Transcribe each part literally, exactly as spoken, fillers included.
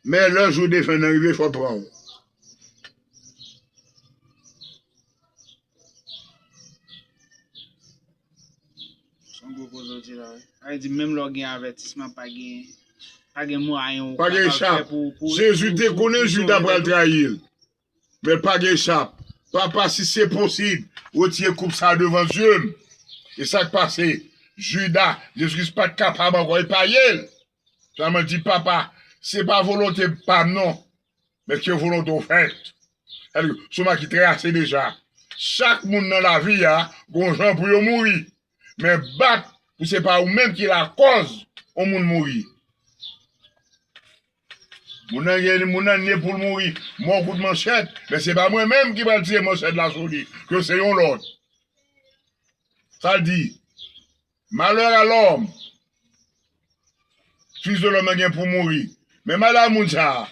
Men lè jou defen nan rive, fò w pran w. Se yon gwo koze w di la, wi. Sa vle di, menm lè w gen avètisman, pa gen, pa gen mwayen ou kapab fè pou, pou. Jezi te konnen Jida pral trayi l. Men l pa gen chap. Papa, si se posib, retire koup sa a devan zye m. E sa k pase? Jida, Jezi Kris pa t kapab ankò, e pa ye l. Sèlman l di, Papa, se pa volonte pa m non, men ke volonte w fèt. Sètadi, se yon bagay ki trase deja. Chak moun nan lavi a, gon jan pou yo mouri. Men bat pou se pa ou menm ki lakòz yon moun mouri. Moun nan gen moun nan ne pou l mouri. Mò kout manchèt. Men se pa mwen menm ki pral tire manchèt la sou li. Ke se yon lòt. Sa l di, Malheur à l'homme. Fis de lòm nan gen pou mouri. Men malè a moun sa a.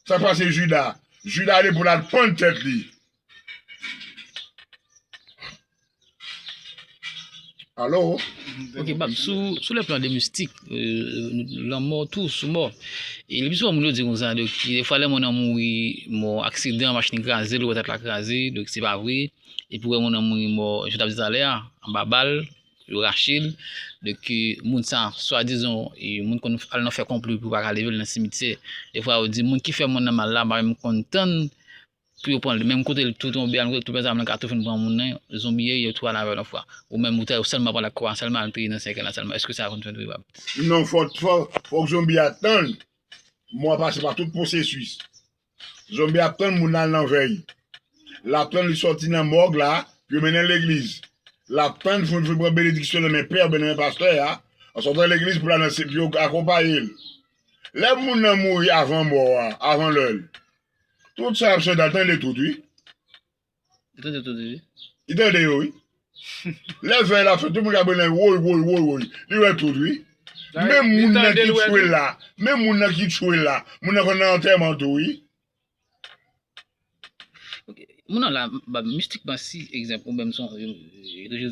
Sa k pase Jida? Jida ale pou l al pann tèt li. Alo? Ok, Bab, sou, sou le plan de mistik, euh, lanmò tou, sou mò. E le pli souvan moun yo di konsa, donk, defwa lè moun nan mouri, mò, aksidan, machin kraze l, ou wè tèt la kraze, donk se pa vre. Epi ou wè moun nan mouri mò, jan w t ap di talè a, anba bal, yo rache l. Donk, moun sa, swadizan, e, moun konn al nan fè konplo pou pa ka leve l nan simityè. Defwa yo di moun ki fè moun nan mal la, pa menm konn tann pou yo pran l. Menm kote l tou tonbe a, kote l tou pèse a, moun nan ka tou fin pran moun nan, zonbi ye, yo tou al avè l yon fwa. Ou menm ou ta yo sèlman pran l ak kò a, sèlman al touye nan sèkèy la sèlman. Èske sa konn fèt vre, Bab? Non, fò, fò, fòk zonbi a tann mò a pase pa tout pwosesis. Zonbi ap tann moun nan al nan vèy. L ap tann li sòti nan mòg la, pou yo mennen l legliz. L ap tann pou l pran benediksyon nan men pè oubyen nan men pastè a, an sòtan legliz pou l al nan se pou yo akonpaye l. Lè moun nan mouri avan mò a, avan lè l, tout sa y ap chante a tande tout wi. Li tande tout wi. Li tande yo wi. Lè vèy la fèt, tout moun ka bwè nan woy, woy, woy, woy. Li wè tout wi. Menm moun nan ki tchwe la, menm moun nan ki tchwe la, moun nan konn nan antèman tou wi. Moun nan la, mistikman, si egzanp ou menm se yon,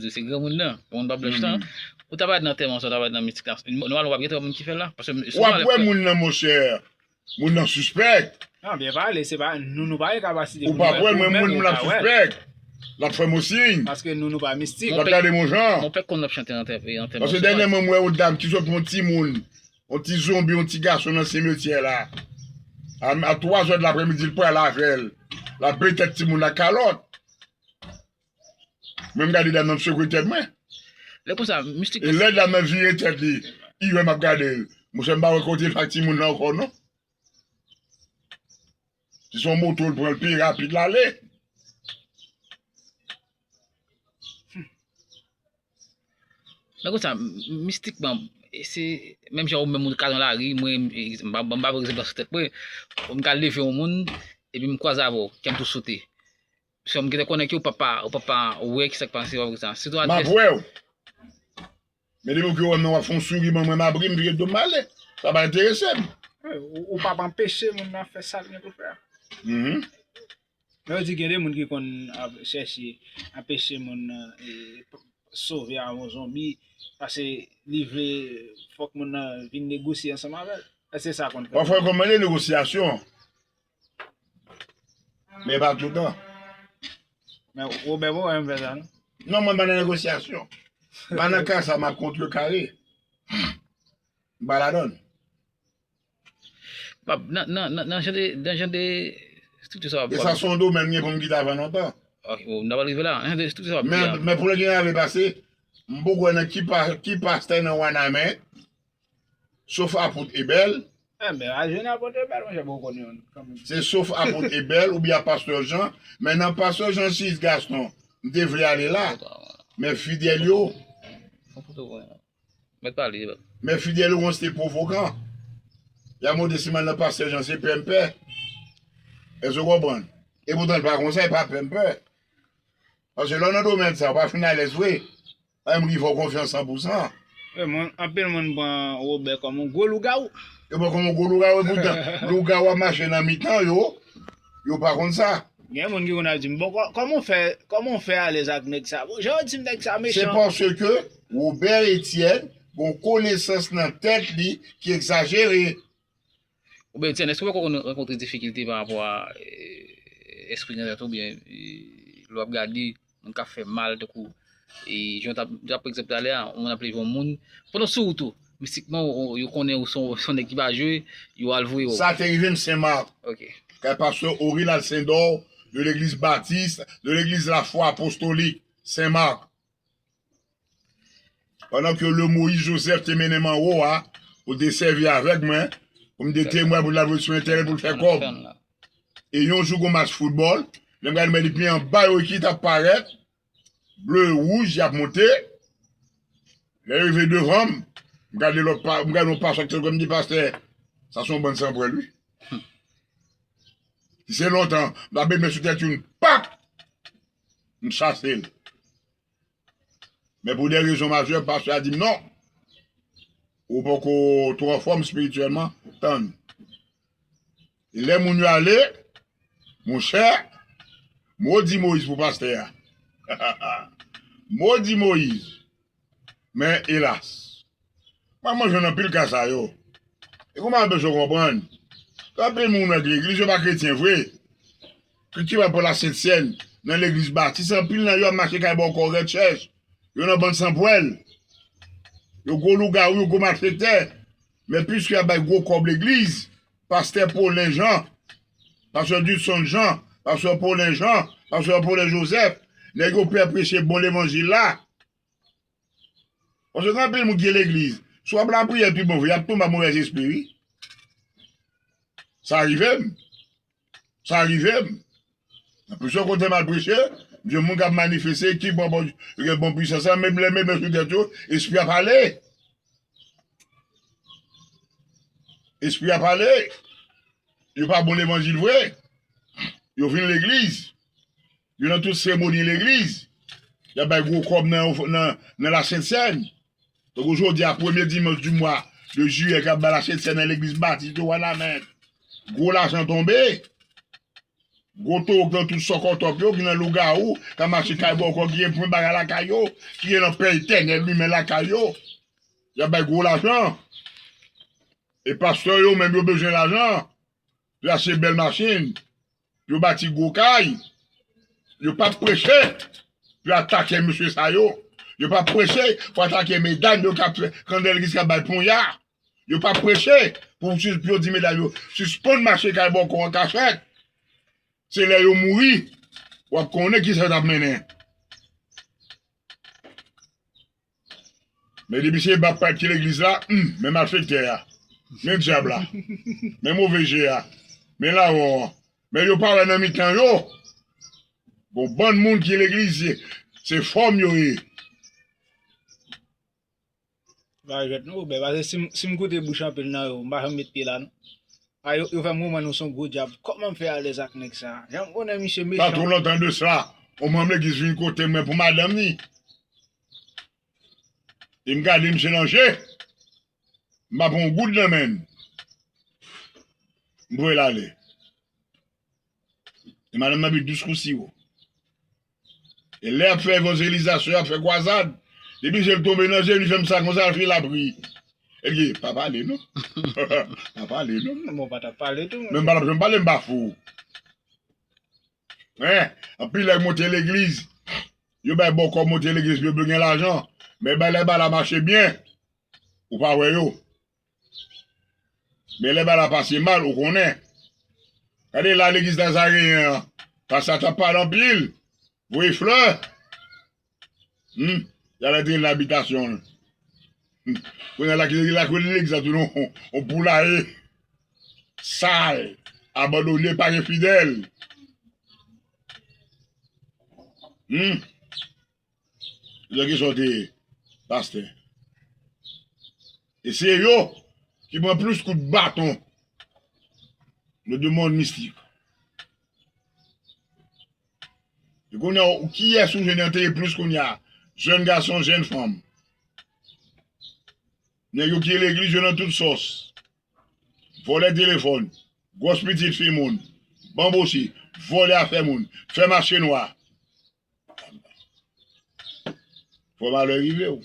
se granmoun nan, yon moun pa blanch lan, ou ta pa nan antèman sa, ou ta pa nan mistik la, nòmalman w ap gen twa moun ki fè l la. Paske w ap wè moun nan monchè. Moun nan sispèk. Non, byen pale, se pa nou, nou pa gen kapasite pou nou wè, men moun, moun ap sispèk. L ap fè m yon siy. Paske nou, nou pa mistik. L ap gade m yon jan. Monpè konn ap chante nan antèman. Paske dènyèman m wè yon dam ki sot yon timoun, yon ti zonbi, yon ti gason nan simetyè la. A, a twa zè de laprèmidi, l pral avè l. L ap beye tèt timoun la kalòt. Mwen m gade dam nan m sekwe tèt mwen. Lè konsa, mistik. E lè dam nan vire tèt li, li wè m ap gade l. Monchè, m pa wè kote l ak timoun nan ankò non. Si se yon moto l pran, l pi rapid l ale. Lè konsa, mistikman, se menm jan ou menm ou ka nan lari, mwen, m pa pran egzanp la sou tèt mwen, m ka leve yon moun, epi m kwaze avè w, kè m tou sote. Paske m gentan konnen ke ou p ap pa, ou p ap pa wè kisa k pase, w ap wè sa. Sitou adrès. M ap wè w. Men depi w gen wè m nan w ap fè yon souri ban mwen m ap ri, m vire do m ale. Sa pa enterese m. Wi, ou, ou p ap anpeche moun nan fè sa l gen pou l fè a. Mhm. Men yo di gen de moun ki konn ap chèche anpeche moun nan e, sove a yon zonbi, paske li vle fòk moun nan vin negosye ansanm avè l. Èske sa konn fèt? Pafwa yo konn mande negosyasyon. Men pa toutan. Men Wobè, bon, wè m fè sa, non? Non, mwen pa nan negosyasyon. Pa nan ka sa m ap kontrekare. M pa ladann. Nan, nan, nan, nan jan de, nan jan de estrikti sa w ap pale. E sa se yon domèn m gen pou m kite avan lontan. Ok, bon, n ap rive la. Nan jan de estrikti sa w ap di a. Men, men pou lè gen ane pase, m poko wè nan ki pa, ki pastè nan Wanament, sof apot Ebèl. Enben, al jwenn apot Ebèl, monchè, bon, w konn youn kanmenm. Se sof apot Ebèl oubyen pastè Jan, men nan pastè Jan Sis Gaston, m te vle ale la. Men fidèl yo. Mèt pale. Men fidèl yo konn se pwovokan. Y a mande si m al nan pastè Jan se pè m pè. Èske w konprann? Epoutan l pa konsa, e pa pè m pè. Paske lè w nan domèn sa, w pa fin alèz vre. An m rive w konfyans san pou san. Wi, moun, anpil moun pran Wobè kòm yon gwo lougawou. Yo pran kòm yon gwo lougawou, epoutan lougawou ap mache nan mitan yo, yo pa konn sa. Gen moun ki konn ap di m, bon, kò-, kòman w fè, kòman w fè alèz ak nèg sa? Bon, jan yo di m nèg sa mechan. Se paske Wobè Etyèn gen yon konesans nan tèt li ki egzajere. Oubyen, Etienne, èske w poko rankontre difikilte pa rapò a, eh, espri nan tèt ou, oubyen, eh, lè w ap gade moun k ap fè mal, tankou, eh, jan w t ap, jan w t ap pran egzanp talè a, yon moun ap leve yon moun, pandan w sou wout ou, mistikman, ou, ou, yo konnen ou se yon, se yon nèg ki pa jwe, yo al voye w. Sa te rive m Sen Mak. Ok. Kay pastè Oril Alcindor de legliz batis, de legliz lafwa apostolik Sen Mak. Pandan ke le Moïse Joseph te mennen m anwo a, pou l te sèvi avèk mwen, pou m te temwen, pou l al voye sou entènèt, pou l fè kòb. E yon jou, gon match foutbòl, lè m gade, m wè depi anba yo ki t ap parèt, ble, wouj, y ap monte. Lè yo rive devan m, m gade lòt pa, m gade yon pastè ki te m di, pastè, sa se yon bann sanpwèl, wi. Si se lontan, m ta met men sou tèt youn, pap! M chase l. Men pou de rezon majè, pastè a di m, non, ou poko twò anfòm espirityèlman, tann. E lè moun yo ale, monchè, modi Moyiz pou pastè a. Modi Moyiz. Men, elas, mwen, mwen jwenn anpil ka sa yo. E kòman m bezwen konprann? Gen anpil moun nan legliz, yo pa kretyen vre. Ki, ki va pran Lasentsèn nan legliz batis, anpil nan yo ap mache kay bòkò rèd chèch. Yo nan bann sanpwèl. Yo gwo lougawou, yo gwo malfektè. Men piske y ap bay gwo kòb legliz, pastè Paulin Jean, pastè Dudson Jean, pastè Paulin Jean, pastè Paulin Joseph, nèg yo pè preche bon levanjil la. Paske gen anpil moun ki legliz, si w ap lapriyè pi bon vre, y ap tonbe a movèzespri, wi. Sa rive m. Sa rive m. Nan plizyè kote m al preche, m jwenn moun k ap manifeste, ki pran bon, gen bon pwisans la, menm lè, menm lè sou tèt yo, espri a pale. Espri a pale. Yo pa bon levanjil vre. Yo vin legliz. Yo nan tout seremoni legliz. Y ap bay gwo kòb nan, nan, nan Lasentsèn. Donk, jodi a, premye dimanch di mwa de jiyè, k ap bay Lasentsèn nan legliz batis de Wanament. Gwo lajan tonbe. Gwo towo k nan tout sòkòtòp yo, ki nan lougawou, k ap mache kay bòkò, ki gen pwen bagay lakay yo, ki gen lanfè etènèl limen lakay yo. Y ap bay gwo lajan. E pastè yo menm, yo bezwen lajan. Yo achte bèl machin. Yo bati gwo kay. Yo p ap preche pou atake mesye sa yo. Yo p ap preche pou atake medam yo k ap fè kandèl ki ka bay ponya. Yo p ap preche pou sis-, pou yo di medam yo, sispann mache kay bòkò an kachèt. Se lè yo mouri, w ap konnen kisa yo t ap mennen. Men depi se bab prèt ki legliz la, hmm, men malfektè a, men dyab la, men move je a, men lawon an. Men yo pa wè nan mitan yo, gon bann moun ki legliz, se, se fòm yo ye. Pa jwèt non, Wobè, paske si m, si m koute bouch anpil nan yo, m pa janm met pye la non. A, yo, yo fè m konprann ou se yon gwo dyab. Kòman m fè alèz ak nèg sa? Jan m konnen misye mechan. Pa twò lontan de sa, yon manm legliz vin kote mwen pou madanm ni. E m gade misye nan je. M pa pran yon goud nan men l. M voye l ale. E madanm nan pi dous kou siwo. E lè y ap fè evanjelizasyon, y ap fè kwazad, depi je l tonbe nan je, li fè m sa konsa, l fè lapri. E li, pa pale non. Pa pale non. Bon, pa t ap pale tou. Men m pa t ap janm pale, m pa fou. Hein? Anpil nèg monte legliz. Yo bay bòkò monte legliz, yo bezwen gen lajan. Men bay lè bagay la mache byen, ou pa wè yo. Men lè bagay la pase mal, ou konnen. Gade la legliz Nazareyen an. Pastè a t ap pale anpil. Voye flè. Hmm. Y al antre nan abitasyon l. Hmm. Kounye a la ki, la ki legliz la tounen yon, yon poulaye. Sal. Abandone, pa gen fidèl. Hmm. Lè kesyon te ye, pastè. E se yo ki pran plis kout baton nan de mond mistik. E kounye a, kiyès ou jwenn antre plis kounye a? Jèn gason, jèn fanm. Nèg yo ki legliz yo nan tout sòs. Vòlè telefòn, gwòs pitit fi moun, banboche, vòlè afè moun, fè mache nwa. Fò malè rive w.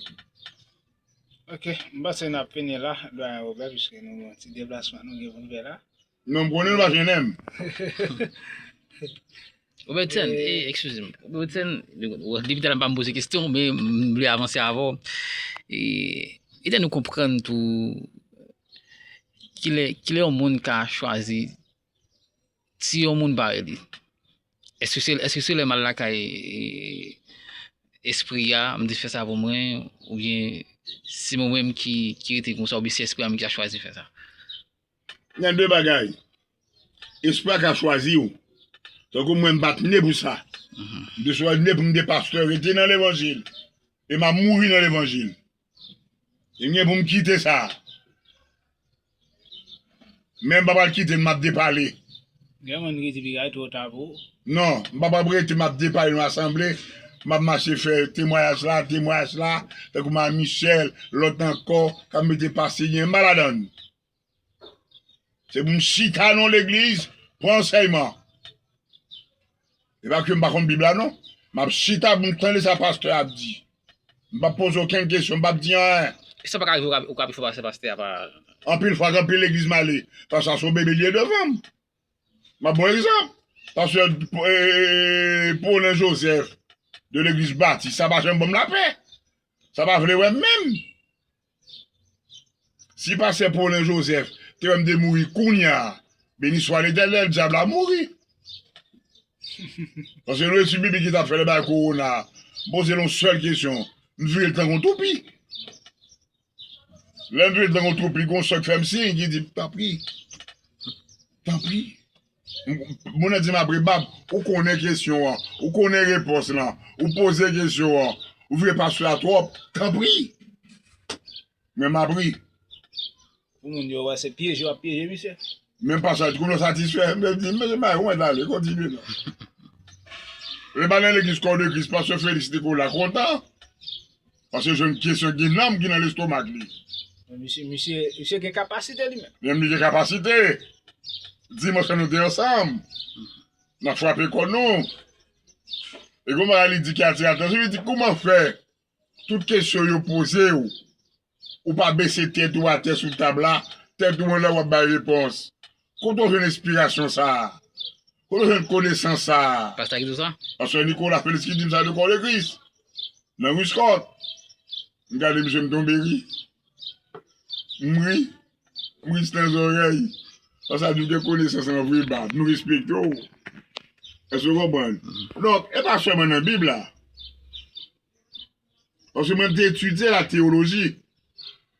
Ok, m panse n ap fini la, Dwayen Wobè, piske nou gen yon ti deplasman nou gen pou n fè la. Non, m konnen l pa jennen m. Robertson, eh, excuse me. Robertson, depi talè m pa m poze kesyon, men m vle avanse avè w. E, ede nou konprann tou kilè, kilè yon moun ka chwazi tiye yon moun parèy li. Èske se, èske se lè m al lakay, eh, espri a, m di fè sa pou mwen, oubyen se mwen menm ki, ki rete konsa, oubyen se espri a menm ki ta chwazi fè sa? Gen de bagay. Espri a ka chwazi w. Tankou mwen, m pa t ne pou sa. M te chwazi ne pou m te pastè, rete nan levanjil. E m ap mouri nan levanjil. E m gen pou m kite sa. Men m pa pral kite l, m ap depale. Gen moun ki di piga twò ta pou ou. Non, m pa pral rete, m ap depale nan asanble. M ap mache fè temwayaj la, temwayaj la. Tankou Mari Michèl, lòt ankò, k ap mete pase, gen m pa ladan l. Se pou m chita nan legliz, pran ansèyman. E pa ke m pa konn Bib la non. M ap chita pou m tande sa pastè a ap di. M p ap poze okenn kesyon, m p ap di anyen. E sa pa ka rive ou ka, ou ka pi fò pase pastè a pa. Anpil fwa, gen anpil legliz m ale, pastè a se yon bebe li ye devan m. M ap ba w egzanp. Pastè, eh, Paulin Joseph de legliz Batis, sa pa janm ban m lapè. Sa pa vle wè m menm. Si pastè Paulin Joseph te wè m te mouri kounye a, beni swa Letènèl, dyab la mouri. Paske nou etid biblik ki t ap fè lè bay kowona, m poze l yon sèl kesyon, m vire l tankou yon toupi. Lè m vire l tankou yon toupi, gon sè k fè m siy, ki di, tanpri, tanpri. Moun nan di m apre, Bab, ou konnen kesyon an, ou konnen repons lan, ou poze kesyon an, ou vle pastè a twòp, tanpri. Men m ap ri. Pou moun yo wè se pyeje w ap pyeje misye. Men pastè a di, kouman w satisfè? M di, men, men, men, ou mèt ale, kontinye non. Lè m al nan legliz Kò de Kris, pastè Félix Nicolas kontan. Paske jwenn kesyon gen nanm ki nan lestomak li. Men misye, misye, misye gen kapasite li menm. Menm li gen kapasite. Dimanch lan nou te ansanm. N ap frape kò nou. E gon bagay li di ki atire atansyon, li di, kouman fè tout kesyon yo poze w, ou pa bese tèt ou atè sou tab la, tèt ou anlè w ap bay repons? Kote w jwenn enspirasyon sa a? Kote w jwenn konesans sa a? Pastè a ki di w sa? Pastè Nicolas Félix ki di m sa de Kò de Kris. Nan Wiscott. M gade misye, m tonbe ri. M ri. M ri nan zòrèy. Pastè a di w gen konesans an vre, Bab. Nou respekte w. Èske w konprann? Donk, e pa sèlman nan Bib la. Paske mwen, m te etidye la teyoloji.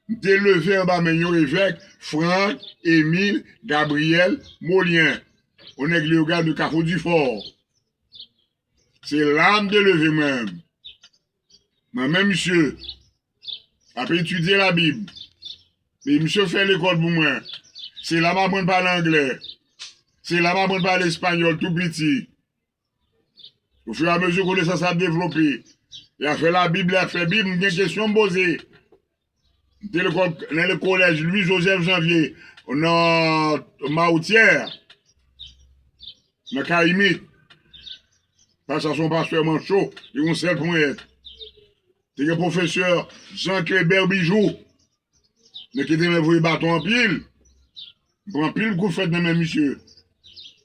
M te leve anba men yon evèk, Franck Émile Gabriel Molien, yon nèg Leyogàn de Kafou Difò. Se la m te leve mwen menm. Mwen menm, misye ap etidye Labib. E misye fè lekòl pou mwen. Se la m aprann pale anglè. Se la m aprann pale espanyòl tou piti. Ofiramezi konesans la ap devlope, lè y ap fè Labib, lè y ap fè Bib, m gen kesyon m poze. M te lekòl nan le kolèj Louis Joseph Janvier, nan Mawotyè, nan Kayimit. Pastè a se yon pastè mancho, li gen yon sèl ponyèt. Te gen pwofesè Jean Clébert Bijou. Nèg ki te renmen voye baton anpil. M pran anpil kout fèt nan men misye.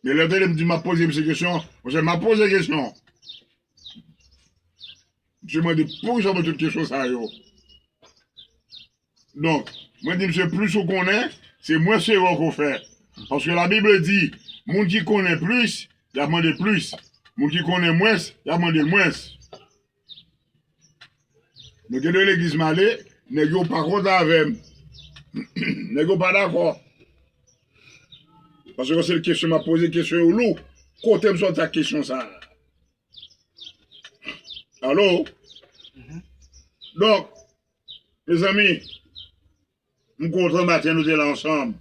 Men lè w tande m di m ap poze misye kesyon, monchè, m ap poze kesyon. Misye mande, poukisa w poze tout kesyon sa yo? Donk, mwen di misye, plis ou konnen, se mwens erè w fè. Paske Labib di, moun ki konnen plis, y ap mande plis. Moun ki konnen mwens, y ap mande l mwens. Men gen de legliz m ale, nèg yo pa kontan avè m. Nèg yo pa dakò. Paske se kesyon m ap poze, kesyon yo lou. Kote m sòti ak kesyon sa a? Alo? Donk, mezanmi, m kontan maten nou te la ansanm.